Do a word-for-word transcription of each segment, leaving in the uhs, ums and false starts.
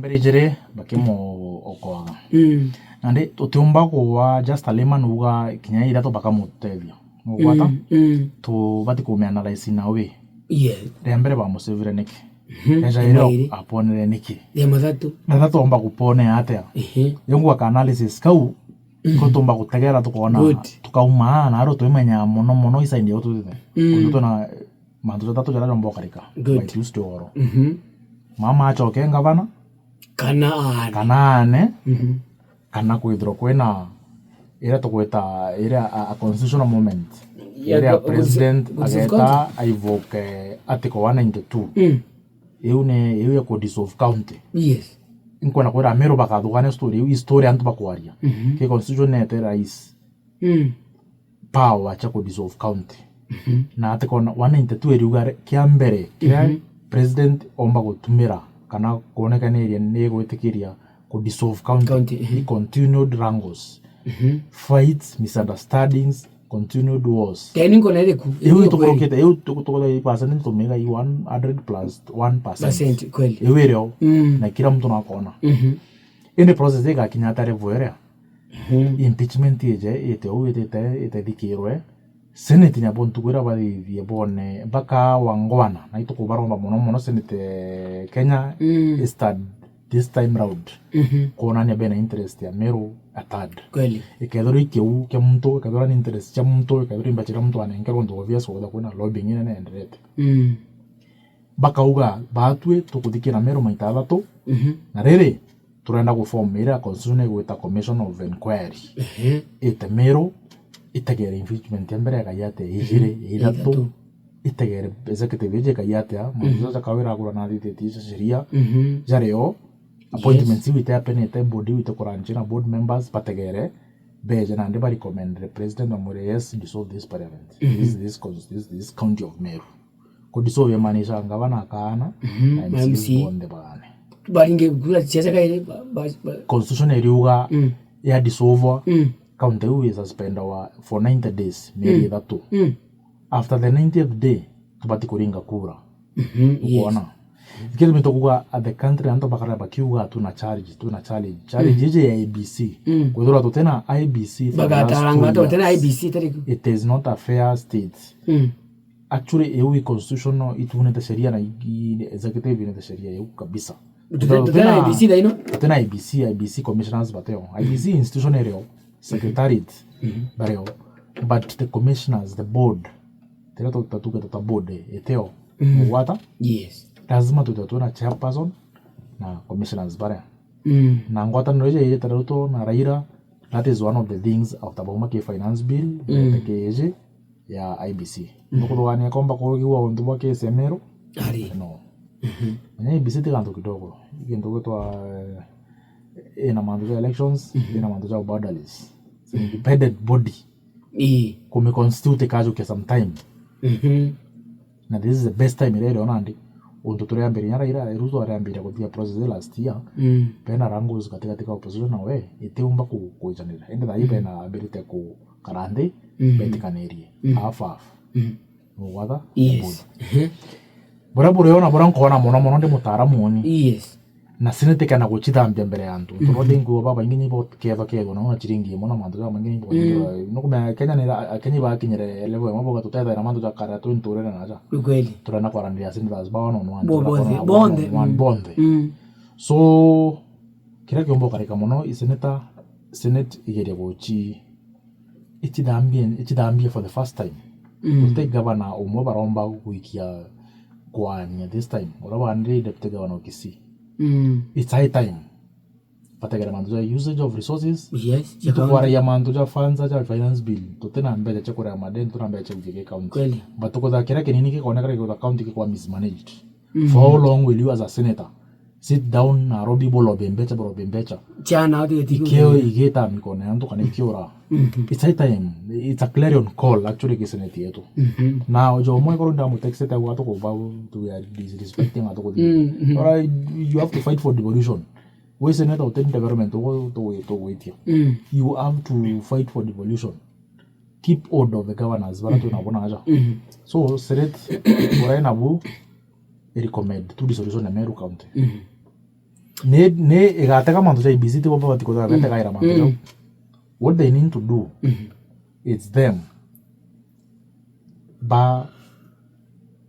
Mbere ijiri bakimuokoaga. Mm. Nandi tutiumba kuwa just a layman uga kinya ithatu bakamutethia. Nugwata? Mm, mm. Tubati kumianalyze in a way. Yes. Ria mbere bamusevire niki? Mhm. Eja ria irio iri aponere niki? Ria mathatu. Na tatu omba kuponea atia? Ehe. Yo ngwaka analysis kau, mhm, ko tumba gutegera tukona, good, tukauma na aro twimenya mono mono isaindi yo tutite. Mm. Kundu tuna mantu jathatu jaria jomba gukarika. Good. By Tuesday oro. Mhm. Mama acoke ngavana. Kana aane. Kana aane. Mhm. Kana kwithirwa kwina iria tugwita iria a, a constitutional moment. Ya, iria go-, president go-, go-, ageta aivoke article one ninety-two. Mm. Iu ni, iu ya ku dissolve county. Yes. Inkwenda kwira Meru bakathugania story iu, i story antu bakwaria. Mhm. Ki constitution nete rais. Mm. Power cia ku dissolve county. Mhm. Na ati kona one ninety-two iriuga re-, kia mbere kiria, mhm, president omba gutumira kana kwonekaniria ni gwitikiria ku dissolve county, county, mhm, ni continued wrangles, mhm, fights, misunderstandings, continued wars. Teni nkona iriku? Iu iriku tukurukite, iu tuku-, tukuthai percent tumiga i one hundred plus one percent. Percent, kweli. Iu irio, mm, na kila mtu nakona. Mhm. Indi process igakinya ata level iria? Mhm. Impeachment ije, ite uu itite, itethikirwe. Senate nabo ntuku iria bathithie bone, baka wangwana, na itukubaromba mono mono Senate, eh, Kenya, mm, is third this time round. Mhm. Kwonania bena interest ya Meru a third. Kweli. Ikethirwa i kiu kia muntu, ikethirwa ni interest cia muntu, ikethirwa i mbeca iria muntu anenkerwe, untu obvious kwithirwa kwina lobbying inene enderete. Mm. Bakauga, batwi tukuthikira Meru maita athatu, mhm, na riri, turenda ku form iria constitution igwita commission of inquiry. Ehe. Ite Meru, itegere impeachment ya mbere ikai atia, ijiri, mhm, ithatu, ithatu, itegere executive iji ikai atia, mhm, mantu jaja kawira agura na athithiti cia sheria, mhm, jario, appointments, yes, iu ite apenete, board iu ite kuranchira board members, bategere, beje nandi ba recommend the president, bamwire, "Yes, dissolve this parliament, mhm, this, this cons-, this, this county of Meru." Ku dissolve imaanisha ngavana akaana, mhm, na M C As, M C A bonthe baane. Baringe kura cia serikali, ba, ba, ba. Constitution iriuga, mm, ya dissolve, mm, county iu isuspendwa for ninety days, mieri, mm, ithatu. Mm. After the ninetieth day, tubati kuringa kura. Mhm, yes. Ukoona? Ikio gitumi tukuuga at the country, antu bakara bakiuga, "Tuna challenge, tuna challenge." Challenge, mm, iji ya I E B C. Mm. Kwithirwa tutina I E B C for the last two years, tutina I E B C, tari ku. It is not a fair state. Mm. Actually, iu i constitutional, itunete sheria na i, i executive inete sheria iu kabisa. Tuti-, tutina I E B C thaino? Tutina I E B C, I E B C commissioners bateo. I E B C institution irio, secretariat, mhm, bareo. But the commissioners, the board, tira tu-, tatuge tuta board, iteo. Mhm. Mugwata? Yes. Lazima tutatue na chairperson na commissioners baria. Mm. Na ngwataniro iji ijite Ruto na Raila, that is one of the things after bauma ki finance bill, mm, bete ki iji, ya I E B C. Mhm. Nukuthugania komba kugiwa untu bwa case ya Meru? Ari. No. Mhm. Menya I E B C ti gantu kidogo. Gintu gitwa, eh, ina mantu ja elections, mhm, ina mantu ja boundaries. It's an independent body. Ii. Kume constitute ikajukia sometime. Mhm. Na this is the best time iria iriona ndi. Untu turiambiria Raila, Ruto ariambiria kuthia process last year. Mm. Bena wrangles katikati ka opposition na we, itiumba ku-, kwijanira. Indi thaa ii, mm, bena ambirite ku-, kara nthi, mm, betikanirie. Mm. Half half. Mm. Mugwata? Yes. Board. Ehe. Buria buriona, buria nkoona mono mono ndi mutaaramu uni. Yes. Na senate ikenda gucithambia mbere ya antu. Mhm. Tondu ndi nkuuga babaingi ni bo ketho kethwa na una ciringi imwe na mantu jamaingi ni bo. Mm. Nukumenya Kenya ni ra-, Kenya ibakinyire level imwe boga tutethera mantu ja kara twi nturire na ja. Ni kweli. Turenda kwaraniria senators ba one on one, bo-, bonthe, bonthe. One on one, mm, bonthe. Mm. So, kiria kiumba gukarika mono, i senator, senate igeria guci-, icithambie, icithambie for the first time. Mm. Guti gavana umwe baromba gwikia kwania this time. Uria baanire deputy governor o Kisii. Mm. It's high time. Bategere mantu ja usage of resources. Yes, ja county. Itukwaragia mantu ja funds ja finance bill. Tutina mbeca cia kuria madeni, tutina mbeca cia gwikia county. Kweli. But tukutha kiria kinini gikoneka gikutha county gikwa mismanaged. Mm. For how long will you as a senator sit down Nairobi bulobe mbeca, bulobe mbeca? Ciana, ati, ati, ikio igita mikono ya antu kana ikiura. Mhm. It's high time. It's a clarion call actually ki senate yetu. Mhm. Na ujo umwe korwo ndamutextete au atukuba tu ya disrespecting atukuthi. Mm, mhm. Ora, you have to fight for devolution. We senator uti development tugu-, tugu-, tugwitia. Mm. You have to fight for devolution. Keep hold of the governors bara, mhm, twina bona aja. Mhm. So, senate, urai nabu, i recommend tu dissolution ya Meru County. Mhm. Ni, ni igatega mantu ja I E B C, tibo babati kuthara betegaira mantu jau. What they need to do, it's them ba,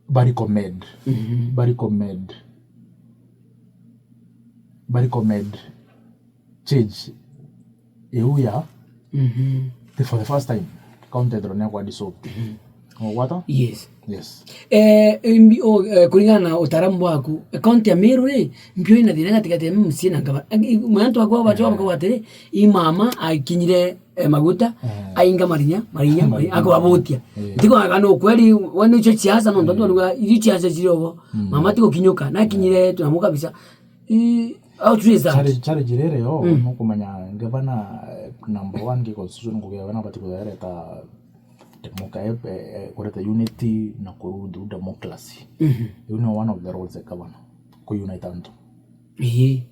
ba recommend, ba recommend, ba recommend change iu ya the, for the first time county ethirwa ni yakwa dissolved. Ogwata? Yes. Yes. Eh, mbi-, o, eh, kuringana na utaaramu bwaku, eh, county ya Meru ri, mbio ina thina gatigati ya M C A na ngavana. Mwantu wakwa bacho bakauga atiri, i mama akinyire, eh, maguta, ainga marinya, marinya, marinya, akababutia. Ntiko aga no kweli, we nicho siasa, no ntontu aruga, iri siasa cirogo. Mama tigukinyuka, nakinyire tunamu kabisa. I, how true is that? Challenge, challenge riri yo, nukumenya ngavana, eh, number one ki constitution kugia we nabati kuthereta demoka-, eh, eh, kureta unity na kurudi democracy. Iu ni one of the roles ya governor, ku unite antu. Ii.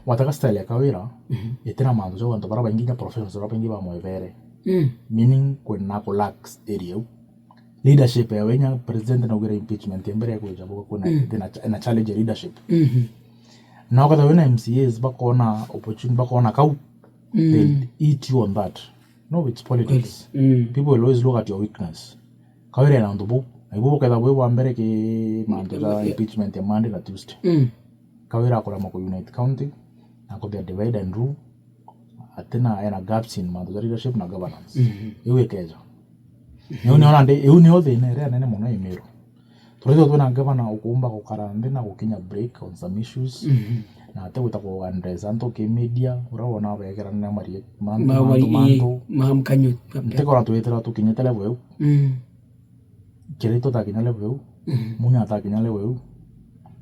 Wataka style ya Kawira, itina mantu jau antu bara baingi, inya professionals bara baingi bamwebere. Meaning, kwina ku lack area iu. Leadership ya wenya president naugire impeachment ya mbere ya kwija buga kwina, itina cha-, na challenge ya leadership. Na ukatha wina M C As bakona opportunity, bakona kau, they eat you on that. No, it's politics. People will always look at your weakness. Kawira ena untu buu. Na ibu buketha bwi bwa mbere ki mantu ja impeachment ya Monday na Tuesday. Kawira akurama ku unite county, na kuthia divide and rule. Atina, ena gaps in mantu ja leadership na governance. Iu ikeja. Niu niona ndi, iu niyo thina iria nene mono i Meru. Turithirwa twina ngavana ukuumba gukara nthi na gukinya break on some issues, na atigwita ku address antu ki media, uria wona begerania mari-, mantu, mantu, mantu. Ntikona twithirwa tukinyite level iu. Kirito takinya level iu, Munya atakinya level iu.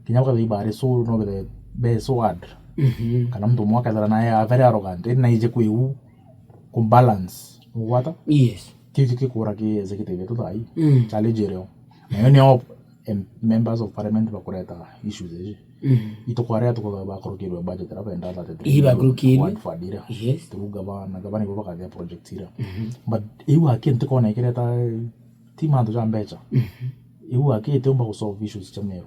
Kinya bukethira ibari so, no bethe be so hard. Kana muntu umwe akethira nae a very arrogant, indi naije kwi u ku balance. Ugwata? Yes. Kiu kio kikura ki executive yetu thaa ii. Challenge irio. Nayo nio em-, members of parliament bakureta issues ici. Itukwarea tukuga bakurukirwe budget iria benda thirty-three million. Ii, bakurukirwe. Ward fund iria. Yes. Through gavana, gavana ibo bakathia project iria. But iu aki ntikona ikireta, ti mantu ja mbecha. Iu aki itiumba ku solve issues cia Meru.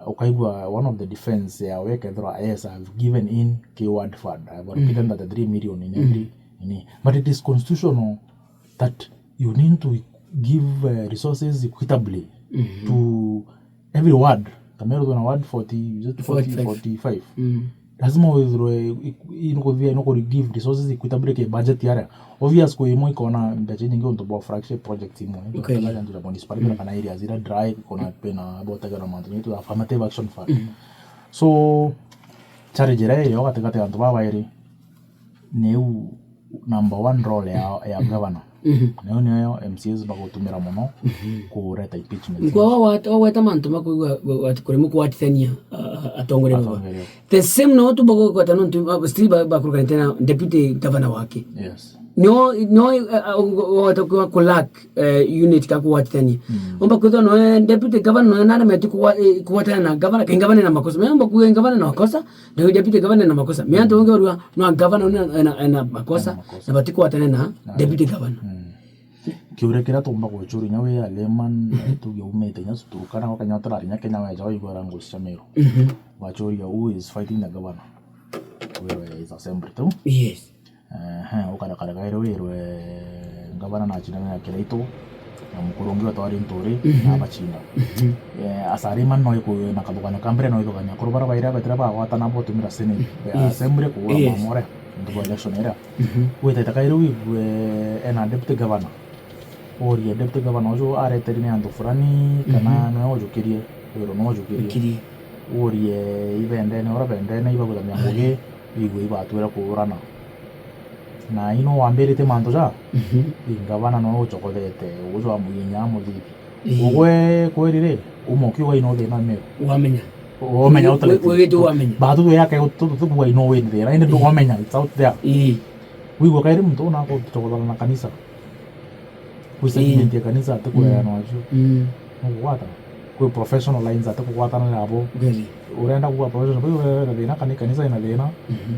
Ukaigua one of the defense ya we kethirwa, "Yes, I've given in ki ward fund. I've allocated thirty-three million in every, in it." But it is constitutional that you need to give, uh, resources equitably to every ward. Ta Meru twina ward forty, is it forty, forty-five. Forty-five. Lazima withirwe i-, i-, nukuthia, nuku give resources equitably ki budget yaria. Obvious, kwi imwe ikona mbecha inyingi untu bwa flagship project imwe. Okay. Tukaja ntu ja municipality kana areas iria dry, kuna kwina botegera mantu nitu affirmative action fund. So, challenge iria iri yo gatigati ya antu baba bairi, niu number one role ya, ya governor. Nayo niyo M C As bagutumira mono kureta impeachment. Nkwa wa-, waweta mantu makuigua ati kuremwa kuatithania, a-, a-, atongoria baba. Atongoria. The same no tu bagweta nontu, uh, still ba-, bakurukanite na deputy governor wake. Yes. No, no, uh, uh, waweta ku-, ku lack, uh, unit ka kuatithania. Umba kwithwa no, eh, deputy governor no naremete kuwa-, eh, kuatana na governor, kai governor na makosa. Mimi umba kuwa governor na makosa, na deputy governor na makosa. Mimi antu wengi barua no governor na, na, na makosa, na batikwatana na deputy governor. Kiuria kiria tumba gucuria inya wi a layman, eh, tuge umite inya Turkana, ukenya utarari inya Kenya, weja waigua language cia Meru. Wacuria, "Who is fighting the governor?" Wirwe, "It's assembly tu." Yes. Ehe, ukarekareka iri wirwe, "Ngavana nachindana na Kiraitu, na mukuru ungi wetwa Linturi, na abacinda." Eh, as a layman no iku-, na kathugania ka mbere no ithugania akuru bara bairi betire bagwatana botumira Senate, eh, assembly kugura mamore, ntu bwa election iria. Witete kairi wigue ena deputy governor. Urie deputy governor uju areteri ni antu fulani, kana no ujukirie, wirwe no ujukirie. Urie ibendene, ura bendene, ibaguthamia ngugi, wigue ibatwire kuurana. Na ino wambiritie mantu ja, i ngavana no uchokothete, uju amuginya amuthithia. Ugwe kweri ri, uma ukiuga ino thina Meru. Wamenya. Wamenya. Wi-, utareti. Wigite wamenya. Batu tu yake tu, tu, tu kuwa ino win thina. Indi ndu wamenya, it's out there. Ii. Wigua kairi muntu una kuchokothana na kanisa. Kwi segment ya kanisa ati kureana wacio. Nukugwata. Kwi professional lines ati kugwatana nabo. Kweli. Urenda kuwa professional, but urenda thina kana kanisa ina thina,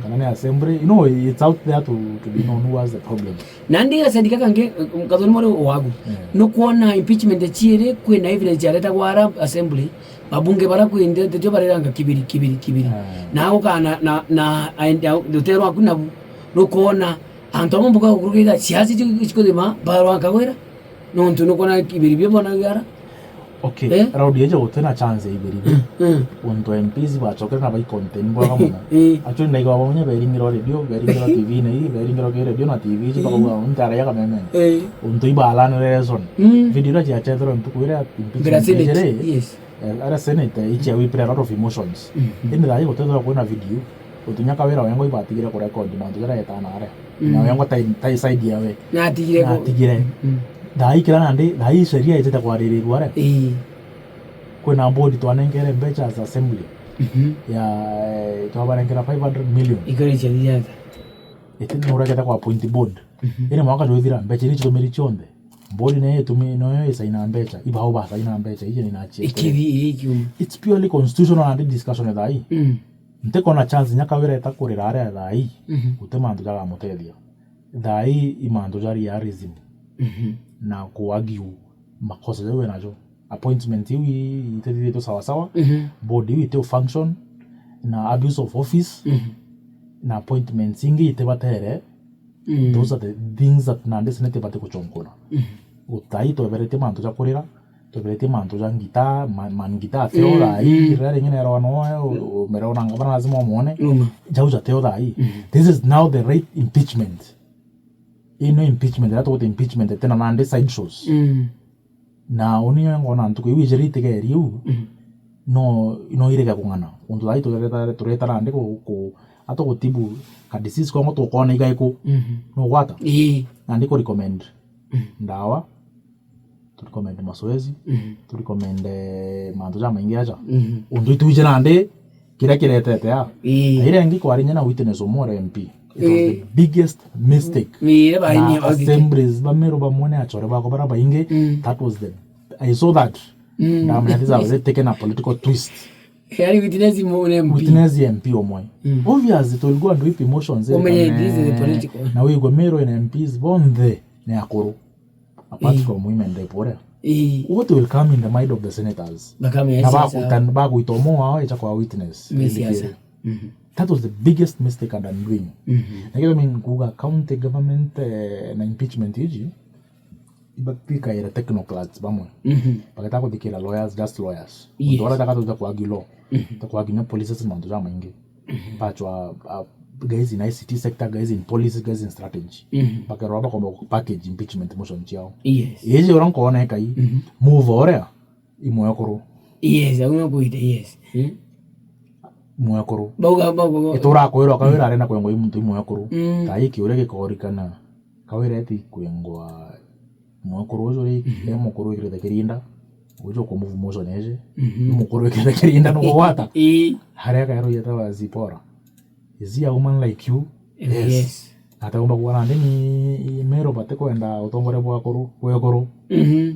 kana ni assembly. You know, it's out there to, to be known who has the problem. Na ndi gacendi gaka ngi, kathoni mori wagu. Nukwona impeachment ciiri, kwina evidence yaretagwa ara assembly, Abunge bara kwindete jo bareranga kibiri, kibiri, kibiri. Ah. Na agukana na, na, na aende au, rutere rwaku nabu, rukoona antu amwe mbuga gukurukira ciasi ci-, cikuthima, barwa nkagwira, nontu nukwona kibiri bio bona gara. Okay, eh? Round yejo gutina chance ya ibiri bio. Mm. Untu M Ps bachokere na bai contain bwaga muno. Eh. Actually, ndaiga bamwe beringirwa radio, beringirwa T V na ii, beringirwa ki radio na T V, ci bakauga, "Untu araya kameme." Eh. Untu ibalanire reason. Mm. Video iria ciachetherwe ntuku iria impeachment ijiri, yes. Eh, aria Senate, eh, ichia we play a lot of emotions. Mm. Indi thaa ii gutethirwa kwina video, utunya Kawira wengwa ibatigire kurecord mantu jaria etana aria. Mm. Na wengwa tai, tai side yawe. Natigire ku- Natigire. Mm. Thaa ii kira nandi, thaa ii sheria ijite kwaririrua aria. Ii. Kwina board twanenkere mbecha as assembly. Mhm. Ya, eh, twabanenkera five hundred million. Ikore cia thiatha. Iti nuregete kwa appoint board. Mhm. Iri mwaka jwithira, mbecha iria ichitumiri chionthe. Board nayo itumi-, nayo isaina mbecha. Ibao basaina mbecha, iji ni nachie. Ikithi ikiuma. It's purely constitutional and discussion thaa ii. Mm. Ntikona chance nya Kawira eta kurira aria thaa ii. Mhm. Guti mantu jagamutethia. Thaa ii i mantu ja realism. Mhm. Na kuargue makosa jau enajo. Appointment iu i-, itithithitwe sawa sawa. Mhm. Board iu iti function. Na abuse of office. Mhm. Na appointments ingi itibatere. Mm. Those are the things that nandi Senate ibati guchonkona. Mm. Utai tweberetie mantu ja kurira, tweberetie mantu ja ngita, ma-, man ngita ateo thaa ii, mm, rira ringi nerwa noe, u-, u-, merona ngavana lazima umwone. Uma. Jau jateo thaa ii. Mm. This is now the right impeachment. Ino impeachment, iria tuguta impeachment, tena nandi side shows. Mm. Na uni yo ngona ntuku iu ijiri itigeri iu, mm, no, no irege kung'ana. Untu thaa ii tureta, tureta nandi ku, ku, atugutibu ka disease kongo tukona igaiku. Mhm. Nugwata? Ii. Nandi ku recommend, mhm, ndawa, tu recommend mazoezi, mhm, tu recommend, eh, mantu jamaingi aja. Mhm. Untu itwije nandi, kiria kiretete a. Ii. Na iria ingi kwari nya na witness umwe ore M P. It was, ii, the biggest mistake. Ii, iria baini na authority. Assemblies ba Meru bamwe ni achore bakwa bara baingi. Mm. That was the, I saw that. Mm. Ndamenya this was taken a political twist. Yani witness mu-, ni M P. Witness ya M P umwe. Mm. Obviously, it will go and whip emotions, eh, umenye this is the political. Na wigwe Meru ina M Ps bonthe ni akuru. Apart, ii, from women rep uria. Ii. What will come in the mind of the senators? Bakame na siasa. Bakutan-, bakuita umwe wao echa kwa witness. Ni siasa. Mhm. That was the biggest mistake and undoing. Mhm. Na kio mimi nkuga county government, eh, na impeachment iji, ibakaira technocrats bamwe. Mhm. Bageta kuthikira lawyers, just lawyers. Yes. Untu bara taka tuta kwa law. Mhm. Ta kwa nginya policies mantu jamaingi. Mhm. Bachwa, uh, guys in I C T sector, guys in policy, guys in strategy. Mhm. Bakerwa bakomba ku package impeachment motion ciao. Yes. Iji ura nkoona ekai, mhm, move uria, i mwekuru. Yes, au no kuite, yes. Mm. Mwekuru. Bauga, bauga, bauga. Iturakwirwa Kawira arenda kwengwa i muntu i mwekuru. Mm. Thaa ii kiuria gikorikana, Kawira eti kwengwa mwekuru uju ri, mhm, e mukuru wikirite kirinda, uju ukumove motion eje. Mhm. Ni mukuru wikirite kirinda nugwata. Ii. Haria kaero yetawa Zipora. Is he a woman like you? Yes. Yes. Ataumba kuona ndi ni Meru batikwenda utongoria bwa akuru, bwa akuru. Mhm.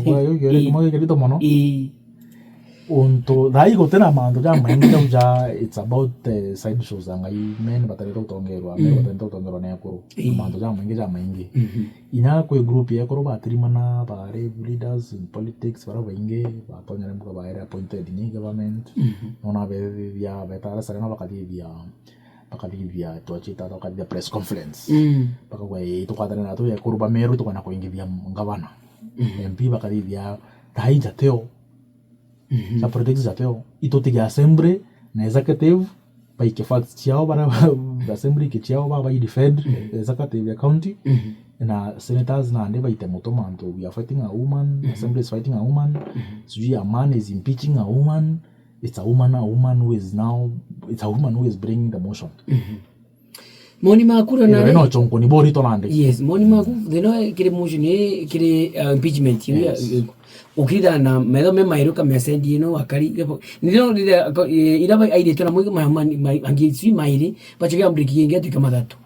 Kwa hiyo, kiuria kimwe gikirito mono. Ii. Untu, thaa ii gutina mantu jamaingi jau ja, it's about, eh, side shows anga i men batarite utongerwa, men, mhm, batarite utongerwa ni akuru. Ii. Mantu jamaingi, jamaingi. Mhm. Inya kwi group ya akuru batirimana, bari leaders in politics, bara baingi, batonyere mbuga baere appointed ni government. Mhm. Nona bethithia, betara sarena bakathithia, bakathithia, twachita, bakathithia press conference. Mm. Bakauga, "Ii, tukwatanira na tu ya akuru ba Meru, tukwenda kuingithia ngavana." Mhm. M P bakathithia, thaa ii jateo. Mhm. Sa politics jateo. Itutige assembly na executive, baike facts ciao, bara assembly ike ciao, ba, bai defend, mhm, executive ya county, mhm, na senators nandi baite muto mantu, "We are fighting a woman, mhm, assembly is fighting a woman, mhm, sijui a man is impeaching a woman, it's a woman, a woman who is now, it's a woman who is bringing the motion." Mhm. Moni maku ro. Ino nari ino chonkoni bori to nandi. Yes, moni maku, thina kiri motion, eh, kiri, uh, impeachment, yes, eh, ukirithana na metho me mairu ka message ino wakari. Ndio, eh, ira ba airitwe na mwigo ma, ma, ma, angi si mairi, bachokia break yengi atuika mathatu.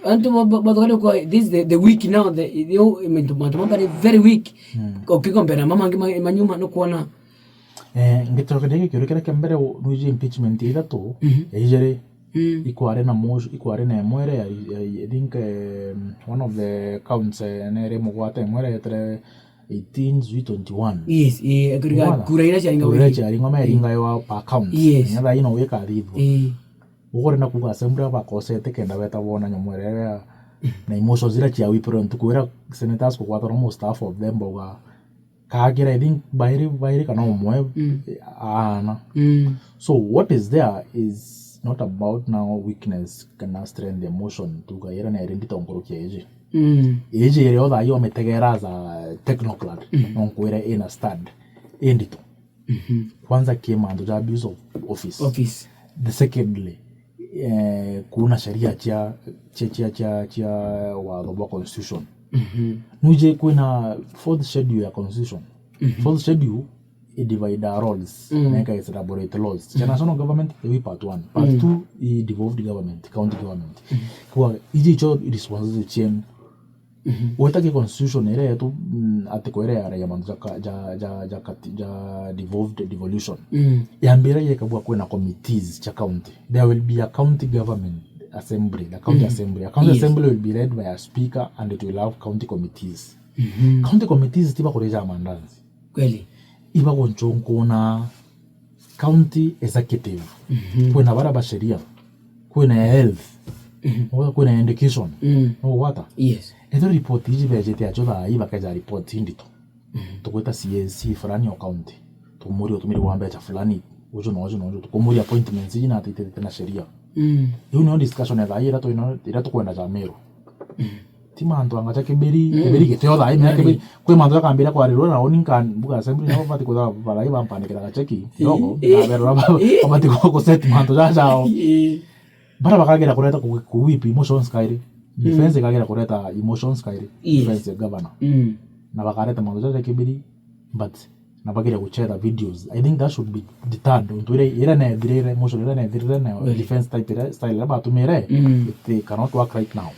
Antu ba, ba, ba, this is the, the week now, the, the, mantu, mantu mambere very weak. Mm. Ukikompera mama angi ma, manyuma no kuona. Eh, ngicokeria giki kiuria kiria kia mbere, u-, nwiji impeachment ithatu, mhm, ya ijiri, mm, ikwari na motion, ikwari na imwe iria ya, ya, I think, eh, one of the counts, eh, neri mugwate imwe iria yetire, eighteen, sijui twenty-one. Yes, eh, kura, kura iria ciaringa, kura iria ciaringa, meringa yo per count. Yes. Ngetha ino wikathithua. Eh. Ukorenda kuuga assembly bakosete kenda beta bona nyomwerere ya, na emotions iria cia wipiro ntuku iria senators kugwata no mustaff of them bauga kakira, I think bairi, bairi kana umwe, mm, aana. Mm. So what is there is not about now weakness kana strength emotion, tuga ira na iri ndito nkurukia iji. Mm. Iji iri otha yo metegera as a technocrat, mm, no nkwire ina stand indito. Mhm. Kwanza ki mantu ja abuse of office. Office. The secondly, eh, kuna sheria cia, cia, cia, cia, cia watho bwa constitution. Mhm. Nuje kwina fourth schedule ya constitution. Mhm. Fourth schedule i divide our roles, mm, na ika elaborate laws. Cia, mm, national government i part one. Part, mm, two i devolved government, county government. Mm. Kwa iji icho responsibility cienu. Mhm. Gwita ki constitution iria yetu, mm, ati kwere ya raia mantu ja ka-, ja, ja, ja kati-, ja devolved, devolution. Mm. Yambira yekabua kwina committees cia county. There will be a county government assembly, the county, yes, assembly. A county, yes, assembly will be led by a speaker and it will have county committees. Mhm. County committees tiba kuria ja mandazi. Kweli. Iba gunchunkuna county executive. Mhm. Kwina baria ba sheria. Kwina ya health. Mhm. Kwina ya education. Mm. No gwata? Yes. Etho report iji bejete acho thaa ii bakeja report indito. Mhm. Tugwita C A C fulani o county. Tumuria utumiri wa mbecha fulani. Uju na uju na uju. Tukumuria appointments iji na atitete na sheria. Mm. Iu niyo discussion ya thaa ii ira twina, ira tukwenda ja Meru. Mm. Ti mantu anga ja Kibiri, mm, Kibiri gitio thaa ii, menya, mm, Kibiri. Kwi mantu jakambira kwarirwa na uni nka mbuga assembly, nabo bati kwithira barai bampandikira gacheki kidogo, ii, ndaberwa ba-, ii, babati ku, ku set mantu ja jao. Ii. Bara bakagira kureta ku, ku whip emotions kairi. Mm. Defense ikagira kureta emotions kairi. Yes. Defense ya governor. Mm. Na bakareta mantu ja ja Kibiri, but na bageria guchetha videos. I think that should be deterred. Untu ira, ira nethirire, emotion ira nethirire na, really, defense type ira, style ira batumire, mm, it cannot work right now.